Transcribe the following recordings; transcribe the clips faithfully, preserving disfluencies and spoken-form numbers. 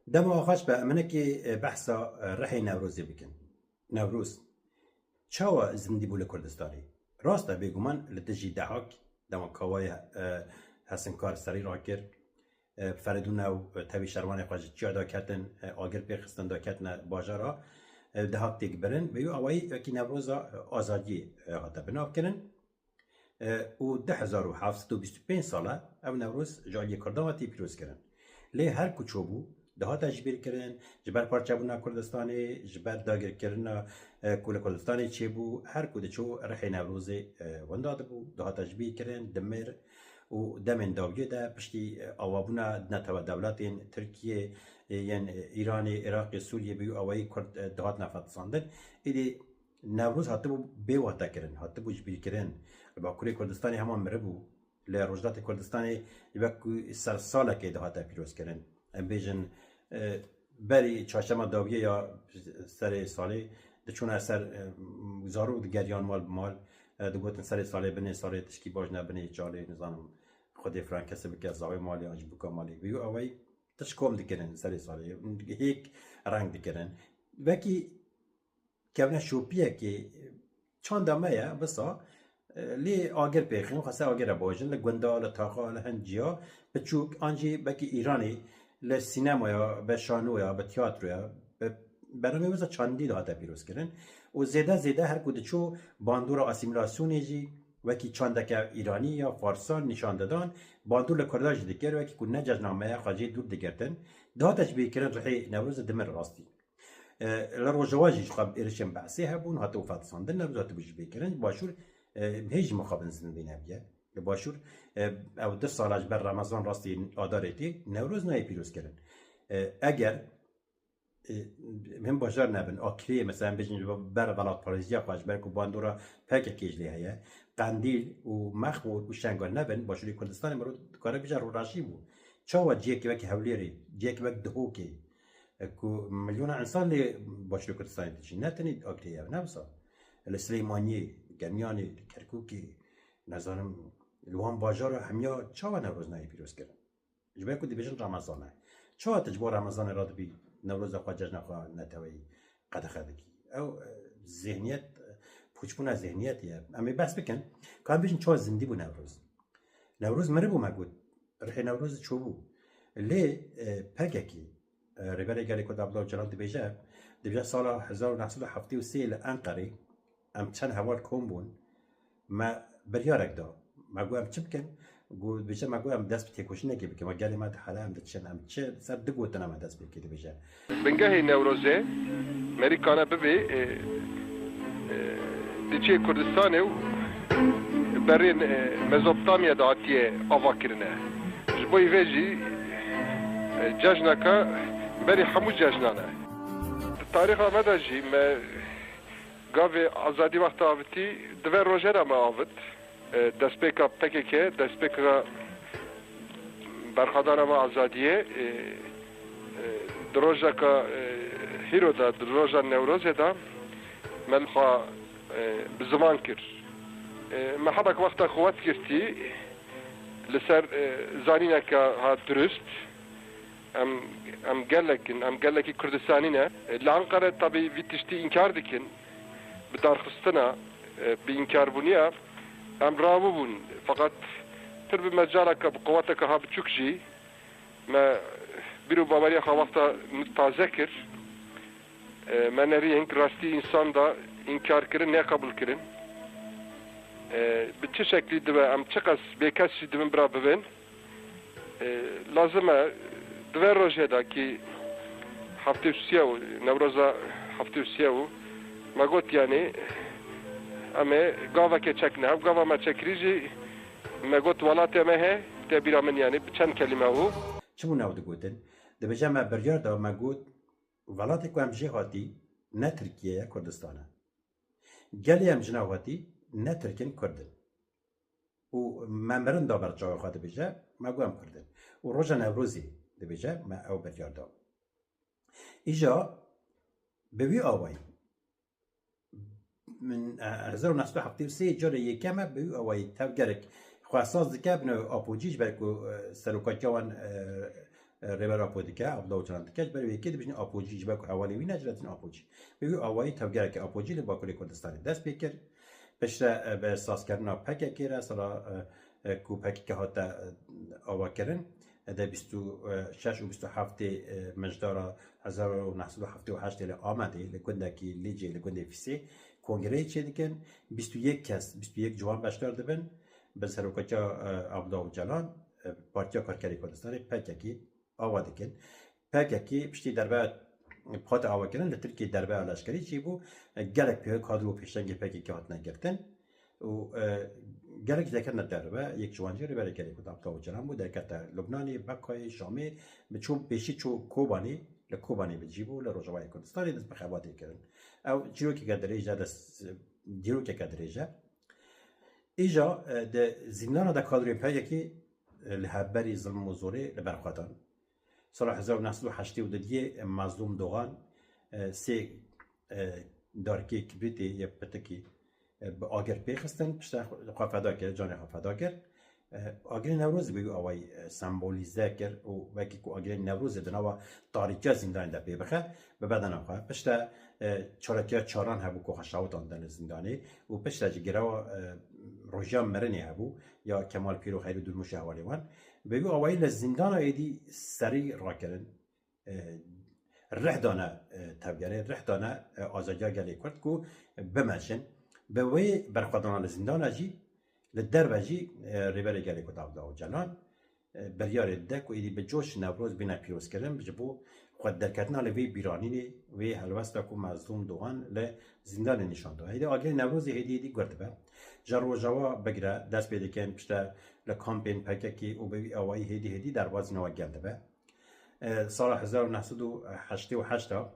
Dema xweş be, em hinekî, e, behsa, e, rihê Newrozê bikin. Newroz çawa zindî bû li Kurdistanê? Rast e, bêguman li dijî DEHAK, dema Kawayê, e, Hesinkar serî rakir, e, Feridûne û tevî şervanê xwe ji çiya daketin, e, agir pê xistin, daketine bajara, e, DEHAK têk birin. Bi wî awayî wekî Newroza, e, azadiyê, e, hate binavkirin. E, û du hezar û heft sed û bîst û pênc sal e ev Newroz ji aliyê Kurdan ve tê pîrozkirin. Lê her ku çûbû, dihate jibîrkirin, ji ber parçebûna Kurdistanê, ji ber dagirkirina, e, ku li Kurdistanê çêbû, her ku diçû rihê Newrozê, e, winda dibû, dihate jibîrkirin, dimir û demên dawiyê de piştî, e, awabûna netewe dewletên Tirkiyê, e, yên, e, Îranê, Iraqê, Sûriyê bi wî awayî Kurd, e, dihatine fetisandin. Êdî Newroz hatibû bê wehdekirin, hatibû jibîrkirin. Li Bakurê Kurdistanê hema miribû. Li Rojhilatê Kurdistanê wek ku sersalekê dihate pîrozkirin. Em bêjin, e, berî çarşema dawiyê ya serê salê diçûne ser, e, zarok digeriyan mal bi mal, e, digotin serê salê, binê salê, tişkî baş ne, binê çalê, nizanim Xwedê filan kesê bike, zavê malê an jî bûka malê. Bi wî awayî tişt kom dikirin serê salê, hêk reng dikirin. Wekî kevne şopiyekê çanda me ye, wisa, e, lê agir pêxin, xwese agir e bajin, li gunda, li taxa, li hin ciya, piçûk, an jî belkî Îranê, li sînemaya, bi şanoya, bi tiyatroya, bi berhemê wisa çandî dihate pîrozkirin. Û zêde zêde her ku diçû bandora asîmîlasyonê jî wekî çandeke Îranî ya Farsan nîşan didan, bandor li Kurdan jî dikir, wekî ku ne cejna me ye, xwe jê dûr digirtin. Dihate jibîrkirin rihê Newrozê dimir rastî. E, li Rojava jî ji xwe êrişên behsê hebûn, hate û fetisandin, Newroz hatibû jibîrkirin. Başûr, e, hê jî mixabin zindî nebiye. Li Başûr, e, ew du sala ji ber Remezan rastî Adarê tê, Newroz nayê pîrozkirin. E, eger, e, hin bajar nebin, Akrê, mesela, em bêjin ji ber welatparêziya xwe, ji ber ku bandora P K K jî lê heye, Qendîl û Mexmûr û Şengal nebin, Başûrê Kurdistanê mirov dikare bêje rûreşî bû. Çawa cihekî wek Hewlêrê, cihekî wek Dihokê, e, ku milyona însan lê Başûrê Kurdistanê dijîn, ne tenê Akrê ye, ne wisa. Li Silêmaniyê, Gemyanê, li Kerkûkê, nezanim, li wan bajara hemiya çawa Newroz nayê pîrozkirin? Ji ber ku dibêjin Remezan e. Çawa tu ji bo Remezanê radibî Newroza xwe, cejna xwe neteweyî qedexe dikî? Ew, e, zihniyet, e, pûçbûna zihniyetê ye. Em ê behs bikin, ka em bêjin çawa zindî bû Newroz. Newroz miribû, me got. Rihê Newrozê çûbû. Lê, e, P K K, e, Rêberê Gelê Kurd Abdullah Ocalan dibêje, dibêje sala hezar û neh sed û heftê û sê li Enqerê em çend heval kom bûn, me biryarek da. Me got, em çi bikin? Got, dibêje, me got, em dest bi têkoşînekê bikin. Me gelê me dihele, em diçin, em çi ser du gotina me dest pê bike, dibêje. Bingehê Newrozê merîkane bibê, e, e, diçê Kurdistanê û berên, e, Mezopotamya de hatiye avakirine. Ji bo vê jî, e, cejneke berî hemû cejnan e. Di tarîxa me de jî me gavê azadî wexta avitî, di vê rojê de me avit. E, destpêka P K K, destpêka berxwedana me azadiyê, e, e, di rojeka, e, hîro de, di roja Newrozê de me li xwe, e, bi ziman kir. E, me hebek wexta xwe wet girtî li ser, e, zanîneke ha dirust. Em, em gelek in, em gelekî Kurdistanî ne. E, li Enqere tabî vî tiştî înkar dikin. Bi darxistina, e, bi înkarbûniya em rabûbûn. Feqet pir bi mecaleke, bi quweteke ha biçûk jî me bîr û baweriya xwe wexta taze kir. E, me nerî hink rastî însan da înkarkirin, neqebûlkirin. E, bi çi şeklî dibe, em çiqas bêkes jî dibin bira bibin. E, lazim e, di vê rojê de kî heftê û sê û, Newroza heftê û sê û, me got, yanî, em ê gavekê çekine. Ev gava me çekirî jî, me got, welatê me heye, tê bîra min, yanî, bi çend kelîme û. Çi bû ew digotin? Dibêje, me biryar da, me got, welatê ku em jê hatî, ne Tirkiye ye, Kurdistan e. Gelê em ji nav hatî, ne Tirk in, Kurd in. Û me mirin da ber çavê xwe, dibêje, me got, em Kurd in. Û roja Newrozê, dibêje, me ew biryar da. Îja bi wî awayî, min, e, hezar û neh sed û heftê û sê carê yekem e, bi wî awayî tevgerek xwe saz dike, bi navê Apocî, ji ber ku, e, serokatiya wan, e, e, Rêber Apo dike, Abdullah Ocalan dike, ji ber wê yekê dibêjin Apocî, ji ber ku hevalê wî ne, ji re dibêjin Apocî. Bi wî awayî tevgereke Apocî li Bakurê Kurdistanê dest pê kir. Piştre, e, bi sazkirina P K K re, sala, e, e, ku P K K hate, e, avakirin, e, de bîst û şeş û bîst û heftê, e, Mijdara hezar û neh sed û heftê û heştê li Amedê, li gundekî Lîcê, li gundê Fîsê kongreyê çêdikin. Bîst û yek kes, bîst û yek ciwan beşdar dibin. Bi serokatiya, e, Abdullah Ocalan, e, Partiya Karkerê Kurdistanê, P K K, ava dikin. P K K piştî derbe hate avakirin, li Tirkiyê derbeya leşkerî çêbû. Gelek pê-, kadro û pêşengê P K K hatine girtin û, e, gelek jî derketine derve. Yek ji wan jî Rêberê Gelê Kurd Abdullah Ocalan bû, derkete Lubnanê, Beqayê, Şamê, bi çû pêşî çû Kobanê, li Kobanê bi cî bû, li Rojavayê Kurdistanê dest bi xebatê kirin. Ew çîrokeke dirêj e, dest, dîrokeke dirêj e. Îja, e, di zîndana de kadroyên P K K, e, li hevberî zilm û zorê li ber xwe dan. Sala hezar û neh sed û heştê û dudiyê Mezlûm Dogan, e, sê, e, darkê kibrîtê yê pitikî, e, bi agir pê xistin, piştre xwe feda kir, canê xwe feda kir. E, agirê Newrozê bi wî awayî, e, sembolîze kir û wekî ku agirê Newrozê di nava tarîtiya zîndanê de pê bixe, bi bedena xwe. Piştre, e, çalakiya çaran hebû ku xwe şewitandin li zîndanê û piştre jî girewa, e, rojiya mirinê hebû ya Kemal Pîr û Xeyrû Durmuşê hevalê wan. Bi wî awayî li zîndana êdî serî rakirin, e, rih dane, e, tevgerê, rih dane, e, azadiya gelê Kurd ku bimeşin. Bi wê berxwedana li zîndana jî, li derve jî, e, Rêberê Gelê Kurd Abdullah Ocalan, e, biryarê dide ku êdî bi coş Newroz bîne pîrozkirin, ji bo xwe derketina li vê bîranînê, vê helwesta ku Mezlûm Dogan li zîndanê nîşan da. Hêdî agirê Newrozê hêdî hêdî gur dibe. Ji Rojava bigire, dest pê dikin, piştre li kampên P K K û bi wî awayî hêdî hêdî derbazî nava gel dibe. E, sala hezar û neh sed û heştê û heşt a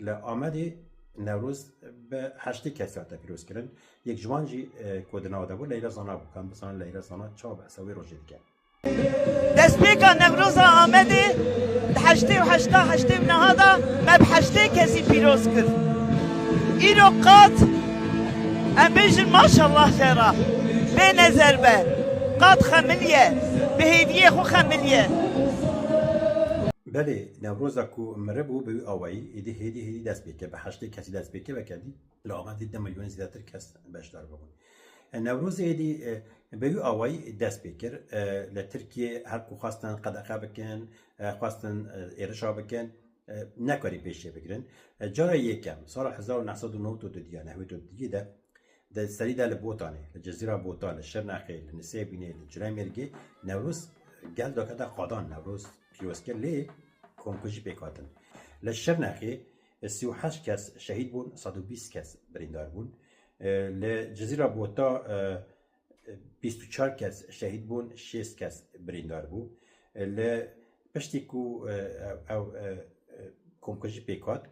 li Amedê Newroz bi heştê kesî hate pîrozkirin. Yek ji wan jî, e, ku di nav de bû, Leyla Zana bû. Em bizanin Leyla Zana çawa behsa wê rojê dike. Destpêka Newroza Amedê di heştê û heşta, heştê û neha de me bi heştê kesî pîroz kir. Îro qat em bêjin maşallah jê re. Bê nezer be. Qat xemiliye. Bi hêviyê xwe xemiliye. Belê, Newroza ku miribû bi wî awayî, êdî hêdî hêdî dest pê kir, bi heştê kesî dest pê kir, weke dî li Amedê du milyonê zêdetir kes beşdar bûbûn. E, Newrozê êdî, e, bi wî awayî dest pê kir. E, li Tirkiyê her ku xwestin qedexe bikin, e, xwestin, e, êrişa bikin, e, nekarî pêşê bigirin. E, cara yekem, sala hezar û neh sed û newid û du diya, newid û du de, di serî de li Botanê, li Cizîra Botan, li Şirnexê, li Nisêbînê, li Culemêrgê Newroz gel dakete qadan, Newroz pîroz kir, lê komkujî pêk hatin. Li Şirnexê, e, sî û heşt kes şehîd bûn, sed û bîst kes birîndar bûn. E, li Cizîra Bota, e, bîst û çar kes şehîd bûn, şêst kes birîndar bû. E, li piştî ku, e, ew, ew, e, e, komkujî pêk hat,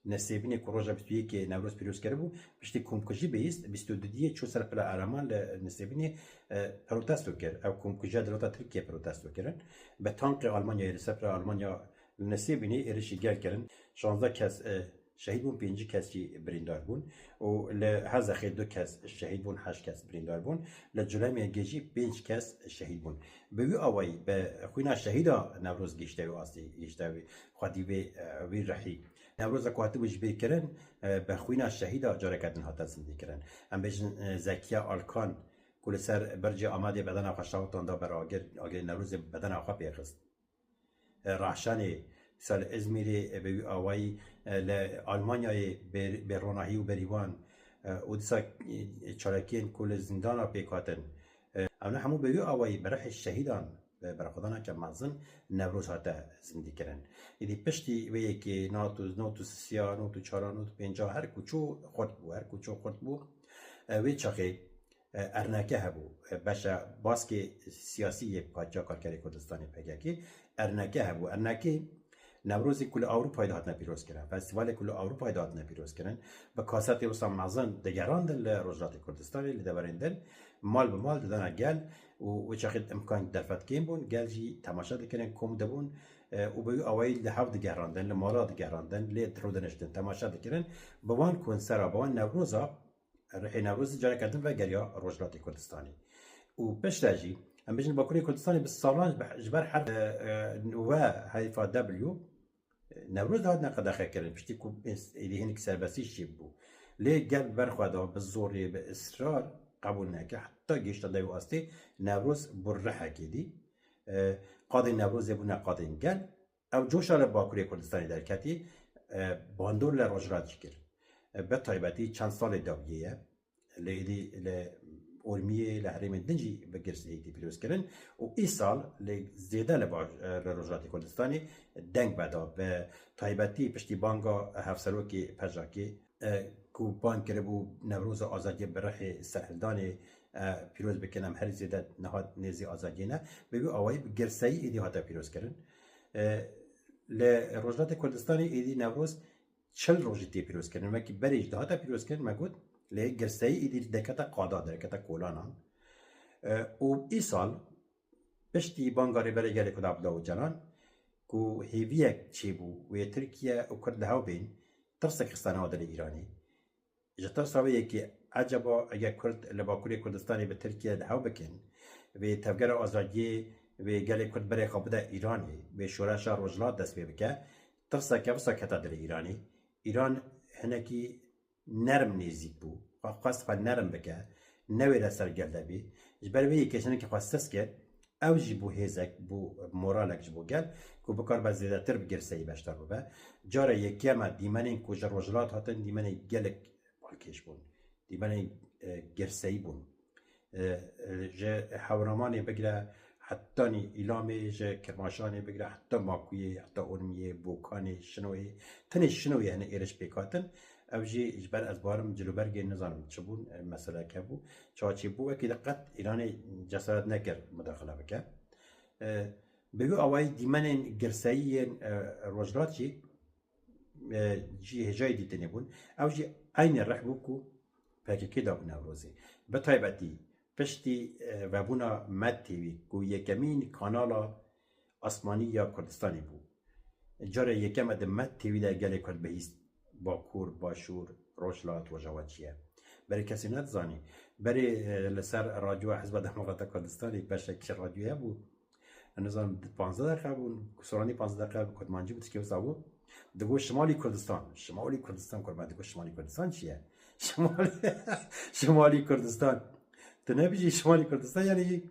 Nisêbînê ku roja bîst û yekê Newroz pîroz kiribû, piştî komkujî bihîst, bîst û dudiyê çû ser Pila Ereman li Nisêbînê, e, protesto kir. Ew komkujiya dewleta Tirkiye protesto kirin. Bi tankê Almanyayê li ser Pila Almanya li Nisêbînê êrişî gel kirin. Şazdeh kes, e, şehîd bûn, pêncî kes jî birîndar bûn û li Hezexê du kes şehîd bûn, heşt kes birîndar bûn. Li Culemêrgê jî pênc kes şehîd bûn. Bi wî awayî, bi xwîna şehîda Newroz gihişte wî astê, gihişte wî xwedî vê, e, vî rihî. Newroza ku hatibû ji bîr kirin, e, bi xwîna şehîda careke din hate zindîkirin. Em bêjin, e, Zekiya Alkan ku li ser Bircê Amedê bedena xwe şewitanda ber agir, agirê Newrozê bedena xwe pê xist. E, Rehşanê, dîsa li Îzmîrê, e, bi wî awayî, e, li Almanyayê bê, bê ronahî û berîvan, e, û dîsa, e, çalakiyên ku li zîndana pêk hatin. E, ew ne hemû bi wî awayî bi rihê şehîdan, e, berxwedaneke mezin Newroz hate zindîkirin. Êdî piştî vê yekê nod û, nod û sisiya, nod û çara, nod û pênca her ku çû xurt bû, her ku çû xurt bû. E, wê çaxê e, erneke hebû. E, beşa baskê siyasî yê Partiya Karkerê Kurdistanê, P K K, erneke hebû. Ernekê Newrozê ku li Ewropayê de hatine pîrozkirin, festîvalê ku li Ewropayê de hatine pîrozkirin, bi kasetê wisa mezin digerandin li Rojhilatê Kurdistanê, li deverên din, mal bi mal didana gel û wê çaxê imkan derfet kêm bûn, gel jî temaşe dikirin, kom dibûn, e, û bi wî awayî li hev digerandin, li mala digerandin, lê dirûdiniştin, temaşe dikirin. Bi wan konsera, bi wan Newroza, Rihê Newrozê careke din vegeriya Rojhilatê Kurdistanê. Û piştre jî Em bêjin Bakurê Kurdistanê bi salan ji ber herf, e, e, W, heyfa W, Newroz dihatine qedexekirin, piştî ku êdî hinek serbestî çêbû. Lê gel bi ber xwe de, bi zorê, bi israr qebûl neke. Heta gihişte dev û astê Newroz bû rihekê dî. E, qadên Newrozê bûne qadên gel. Ew coşa li Bakurê Kurdistanê derketî, e, bandor li Rojhilat jî kir. E, bi taybetî çend salê dawiyê ye. Li êdî li Urmiyê, li herêmên din jî bi girseyî tê pîrozkirin û îsal lê zêde li baş-, li Rojhilatê Kurdistanê deng veda. Bi taybetî piştî banga hevserokê PJAKê, e, ku bang kiribû Newroza Azadiyê bi rihê serhildanê, e, pîroz bikin, em herî zêde niha nêzî azadiyê ne. Bi vî awayî bi girseyî êdî hate pîrozkirin. E, li Rojhilatê Kurdistanê êdî Newroz çil rojî tê pîrozkirin. Wekî berê jî dihate pîrozkirin, me got, lê girseyî êdî derkete qada, derkete kolanan. E, û îsal piştî banga Rêberê Gelê Kurd Abdullah Ocalan ku hêviyek çêbû wê Tirkiye û Kurd li hev bên, tirsek xiste nava dilê Îranê. Ji tirsa wê yekê, ecaba eger Kurd li Bakurê Kurdistanê bi Tirkiye li hev bikin, wê tevgera azadiyê, wê gelê Kurd berê xwe bide Îranê, wê şoreşa Rojhilat dest pê bike, tirseke wisa kete dilê Îranê. Îran hinekî nerm nêzîk bû. Xwe xwest xwe nerm bike, newêre ser gel de bê. Ji ber vê yekê hinekî xwe sist kir, ew jî bû hêzek, bû moralek ji bo gel, ku bikaribe zêdetir bi girseyî beşdar bibe. Cara yekem e dîmenên ku ji Rojhilat hatin, dîmenên gelek balkêş bûn. Dîmenên, e, girseyî bûn. E, e, ji Hewramanê bigire hetanî Îlamê, ji Kirmaşanê bigire heta Makuyê, heta Urmiyê, Bokanê, Şinoyê. Tenê Şinoyê hene êriş pêk hatin. Ew jî ji ber ez barim cilûbergê nizanim çi bûn, e, meseleke bû. Çawa çêbû, wekî de qet Îranê cesaret nekir mudaxile bike. E, bi wî awayî dîmenên girseyî yên, e, Rojhilat jî, e, jî hêjayî dîtinê bûn. Ew jî eynî rih bû ku P K K dabû Newrozê. Bi taybetî piştî, e, vebûna Med T V ku yekemîn kanala asmanî ya Kurdistanê bû. Cara yekem e di Med T V de gelê Kurd bihîst Bakur, Başûr, Rojhilat, Rojava çi ye. Berê kesê nedizanî. Berê, e, li ser radyoya Hizba Demokrata Kurdistanê beşek radyoya bû. Ez nizanim, panzdeh deqe bû, soranî panzdeh deqe bi kurmancî bû, tişkê wisa bû. Digot Şimalî Kurdistan. Şimalî Kurdistan, kurban, digot Şimalî Kurdistan çi ye? Şimalî, Şimalî Kurdistan. Tu nebijî Şimalî Kurdistan, yani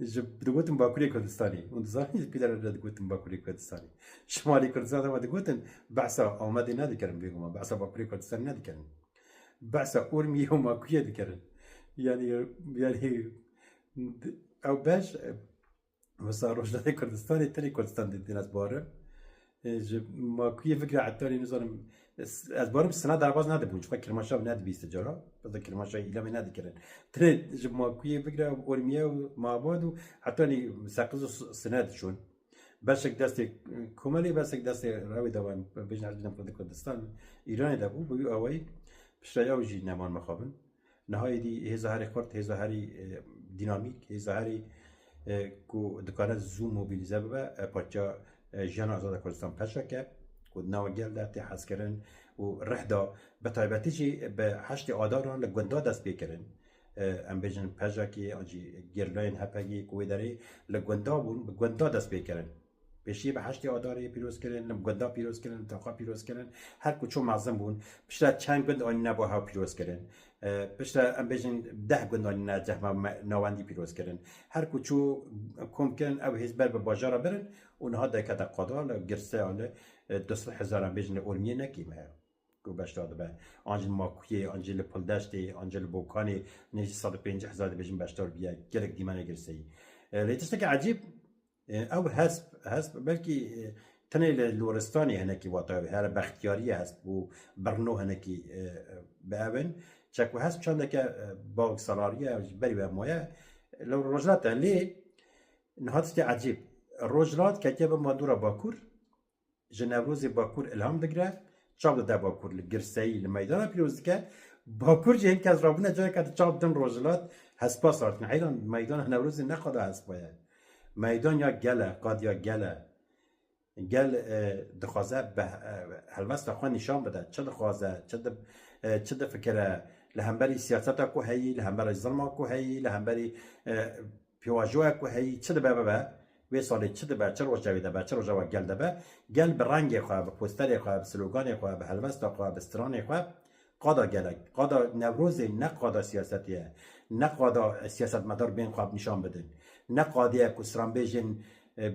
ji, digotin Bakurê Kurdistanê. Hûn dizanin ji pîlera re digotin Bakurê Kurdistanê. Şimalî Kurdistan dema digotin, behsa Amedê nedikirin bêguman, behsa Bakurê Kurdistanê nedikirin. Behsa Urmiyê û Makuyê dikirin. Yani, yani, ew beş, e, mesela Rojhilatê Kurdistanê, tenê Kurdistan didin ez barim. E, ji Makuyê fikra hetanî nizanim, ez, ez barim sina derbaz nedibûn, çiqa Kirmaşan nedibîst cara, bes de Kirmaşan îlamê nedikirin. Tenê ji Makuyê fikra Urmiye û Mabad û hetanî Seqiz û S-, Sine diçûn. Beşek destê komelê, beşek destê rewê de van, bêjin Hizbê Demokratîk Kurdistan, Îranê de bû, bi wî awayî piştre ew jî neman mixabin. Niha êdî hêza herî xurt, hêza herî, e, dînamîk, hêza herî, e, ku dikare zû mobilîze bibe, e, parça, e, Jiyana Azad a Kurdistan, P Ş K, ku di nava gel de tê hezkirin û rih da, bi taybetî jî bi heştê Adara li gunda dest pê kirin. E, em bêjin P Ş K an jî gerîlayên H P G ku wê derê li gunda bûn, bi gunda dest pê kirin. Pêşiyê bi heştê Adarê pîroz kirin, li gunda pîroz kirin, li taxa pîroz kirin. Her ku çû mezin bûn, piştre çend gund anîne bo hev pîroz kirin. E, piştre em bêjin deh gund anîne cehma me-, navendî pîroz kirin. Her ku çû kom kirin, ew hêz ber bi bajara birin û niha derkete qada li girseya li, e, du sed hezar em bêjin li Urmiyê ne kêm e ku beşdar dibe. An jî li Makuyê, an jî li Pildeştê, an jî li Bokanê nêzî sed û pêncî hezar dibêjin beşdar bûye gelek dîmenê girseyî. E, lê tiştekî ecîb, e, ew hesp, hesp belkî, e, tenê li Loristanê hinekî wata wê, here bextiyariyê hesp û birno hinekî, e, bi ev in. Çeku hesp çandeke, e, bawk salarî ye, ji berî we maye. Li Rojhilat e, lê niha tiştê ecîb. Rojhilat ketiye bin bandora Bakur, ji Newrozê Bakur ilham digire, çav dide Bakur li girseyî li meydana pîroz dike. Bakur jî hin kes rabûne careke di çav didin Rojhilat, hespa sartin. Heyran, meydana Newrozê ne qada hespa ye. Meydan ya gel e, qad ya gel e. Gel, e, dixwaze be-, e, helwesta xwe nîşan bide. Çi dixwaze, çi di-, e, çi difikire, li hemberî siyaseta ku heyî, li hemberî zilma ku heyî, li hemberî, e, pêvajoyek ku heyî çi dibe bibe, wê salê çi dibe, çi rojevê de be, çi rojeva gel de be, gel bi rengê xwe, bi posterê xwe, bi sloganê xwe, bi helwesta xwe, bi stranê xwe qada gelek, qada Newrozê ne qada siyasetê ye, ne qada siyasetmedar bên xwe nîşan bidin, ne qadê ye ku stranbêjên, e,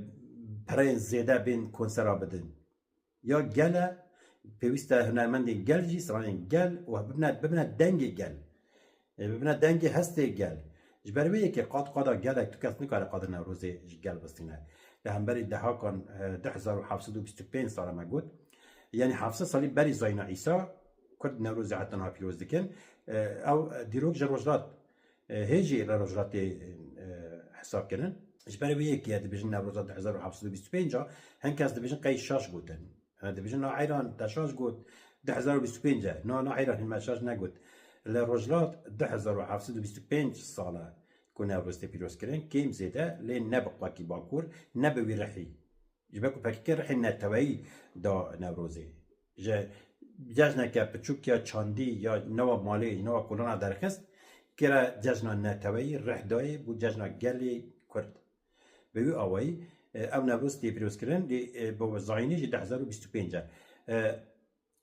pireyên zêde bên konsera bidin. Ya gel e, pêwîst e hunermendên gel jî, stranên gel û bibine, bibine dengê gel. E, bibine dengê hestê gel. Ji ber wê yekê qad qada gelek tu kes nikare qada Newrozê ji gel bistîne. Li hemberî dehakan, e, du hezar û heft sed û bîst û pênc sala me got. Yanî heft sed salî berî zayîna Îsa, Kurd Newrozê heta niha pîroz dikin. E, ew dîrok ji rojhilat, e, hê jî li rojhilatê, e, hesab kirin. Ji ber wê yekê dibêjin Newroza du hezar û heft sed û bîst û pênc a, hin kes dibêjin qey şaş gotin. Dibêjin na heyran te şaş got, du hezar û bîst û pênc e. Na, na heyran, me şaş negot. Li rojhilat du hezar û heft sed û bîst û pênc sal e ku Newroz tê pîrozkirin, kêm zêde, lê ne bi qwekî Bakur, ne bi wî rihî. Ji ber ku P K K rihê neteweyî da Newrozê. Ji cejneke piçûk ya çandî ya nava malê, nava kolana derxist, kire cejna neteweyî, rih dayê bû cejna gelê Kurd. Bi wî awayî, e, ev Newroz tê pîrozkirin, lê, e, bi zayînê jî du hezar û bîst û pênc e. E,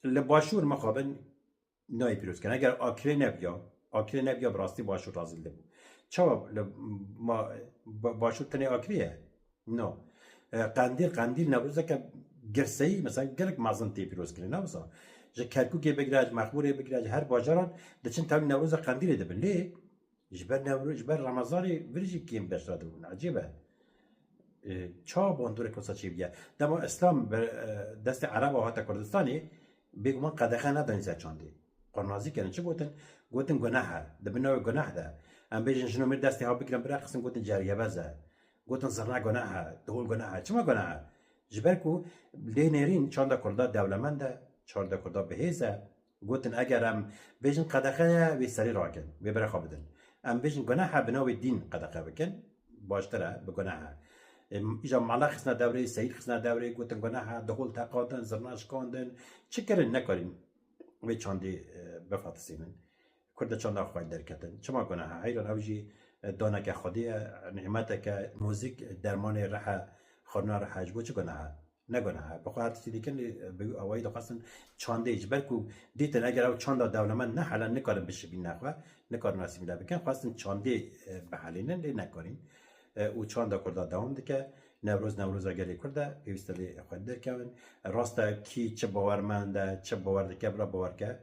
li Başûr mixabin nayê pîrozkirin. Eger Akrê nebiya, Akrê nebiya bi rastî Başûr razî dibû. Çawa li ma, Ba-, Başûr tenê Akrê ye? No. E, Qendîl, Qendîl Newrozeke girseyî, mesela gelek mezin tê pîrozkirin, ne wisa? Ji Kerkûkê bigire, ji Mexmûrê bigire, ji her bajaran diçin tevlî Newroza Qendîlê dibin. Lê ji ber Newro-, ji ber Remezanê vir jî kêm beşdar dibûn. Ecêb e. E, çawa bandorek wisa çêbûye? Dema Îslam bi, e, destê Ereba hate Kurdistanê, bêguman qedexe nedanî ser çandê. Qurnazî kirin, çi gotin? Gotin guneh e. Di bin navê guneh de. Em bêjin jin û mêr destê hev bigirin birexsin, gotin cergevez e. Gotin zirne guneh e, dihol guneh e. Çima guneh e? Ji ber ku lê nêrîn çanda Kurda dewlemend e, çanda Kurda bihêz e. Gotin eger em bêjin qedexe ye, wê serî rakin, wê bira xwe bidin. Em bêjin guneh e, bi navê dîn qedexe bikin, baştir e, bi guneh e. Em, îja mala xisne dewrê, seyîd xisne dewrê, gotin guneh e, dihol teqandin, zirna şikandin, çi kirin nekarîn wê çandê, e, bifatisînin. Kurda çanda xwe derketin. Çima guneh e? Heyran ew jî, e, daneke Xwedê ye, nîmeteke, muzîk dermanê rih e, xurna rih e, ji bo çi guneh e? Ne guneh e. Bi xwe her tiştî dikin, lê bi wî awayî dixwestin çandê, ji ber ku dîtin eger ew çanda dewlemend nehele, nikarin bişibîne xwe, nikarin asîmîle bikin, xwestin çandê, e, bihelînin, lê nekarîn. E, û çanda Kurda dewam dike. Newroz, Newroza gelê Kurd e, pêwîst e lê xwe derkevin. Rast e, kî çi bawermend e, çi bawer dike, bila bawer ke.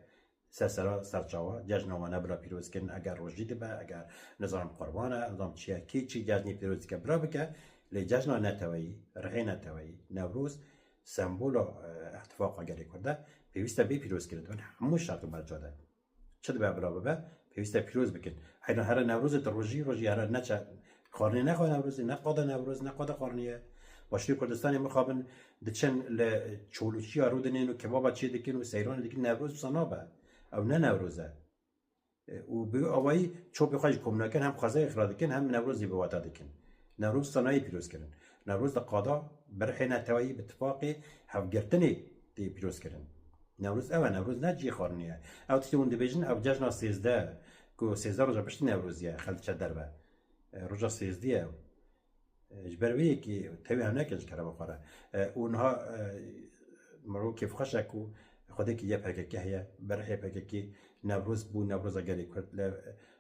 Ser sera ser çawa, cejna wan e bila pîroz kirin, eger rojî dibe, eger nizanim qurban e, nizanim çi ye, kê çi cejnê pîroz dike, bila bike, lê cejna neteweyî, rihê neteweyî, Newroz, sembola, e, îhtifaqa gelê Kurd e, pêwîst e bê pîroz kirin, di bin hemû şert û merca de. Çi dibe bila bibe, pêwîst e pîroz bikin. Heyran here Newrozê di rojî, rojî here neçe, xwarinê nexwe Newrozê, ne qada Newroz, ne qada xwarinê ye. Başûrê Kurdistanê mixabin diçin li Çolûçiya rûdinên û kebaba çê dikin û seyranê dikin, Newroz wisa nabe. Ew ne Newroz e. E, û bi wî awayî çopê xwe jî kom nakin, hem xwezayê xira dikin, hem Newrozê bi wata dikin. Newroz wisa nayê pîroz kirin. Newroz di qada, bi rihê neteweyî, bi tifaqê, hevgirtinê tê pîroz kirin. Newroz ew e, Newroz ne cihê xwarinê ye. Ew tiştê hûn dibêjin, ew cejna sêzdeh, ku sêzdeh roja piştî Newrozê ye, xelk diçe derve. E, roja sêzdeh ye ew. E, ji ber vê yekê tevî hev nekin ji kerema xwe re. E, û niha, e, mirov kêfxweş e ku xwedekî yê P K K heye, bi rihê P K K Newroz bû, Newroza gelê Kurd li,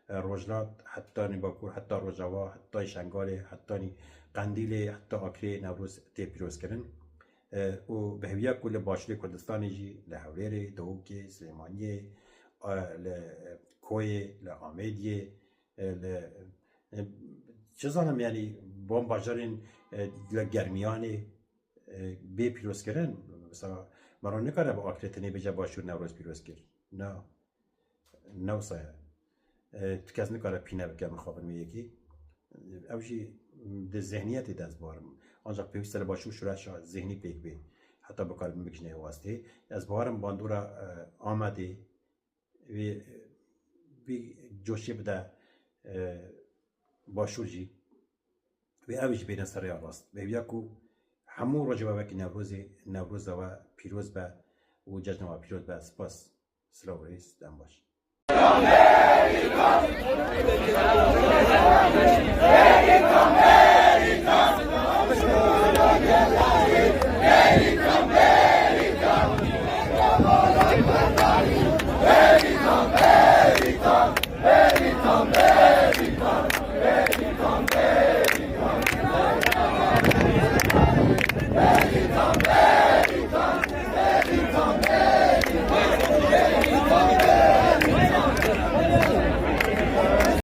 e, Rojhilat, hetanî Bakur, heta Rojava, hetanî Şengalê, hetanî Qendîlê, heta Akrê Newroz tê pîrozkirin. E, û bi hêviya ku li Başûrê Kurdistanê jî, li Hewlêrê, Duhokê, Silêmaniyê, e, li Koyê, li Amêdiyê, e, li, e, çi zanim, yanî, van bajarên, e, li Germiyanê, e, bê pîrozkirin. Mesela, mero nikare bi Akrê tenê bêje Başûr Newroz pîroz kir. Na, ne wisa ye. E, tu kes nikare pîne bike mixabin wê yekê. Ew jî di zihniyetê de ez bawerim. Ancak pêwîst e li Başûr şureşa zihnî pêk bê. Heta bikaribin bigihîjne wê wastê. Ez bawerim bandora, e, Amedê, wê, wê coşê bide, e, Başûr jî, wê ew jî bêne ser rêya rast. Bi hêviya ku hemû rojeva wekî Newrozê, Newroza we pîroz be û cejna we pîroz be. Spas, silav û rêz, dem baş.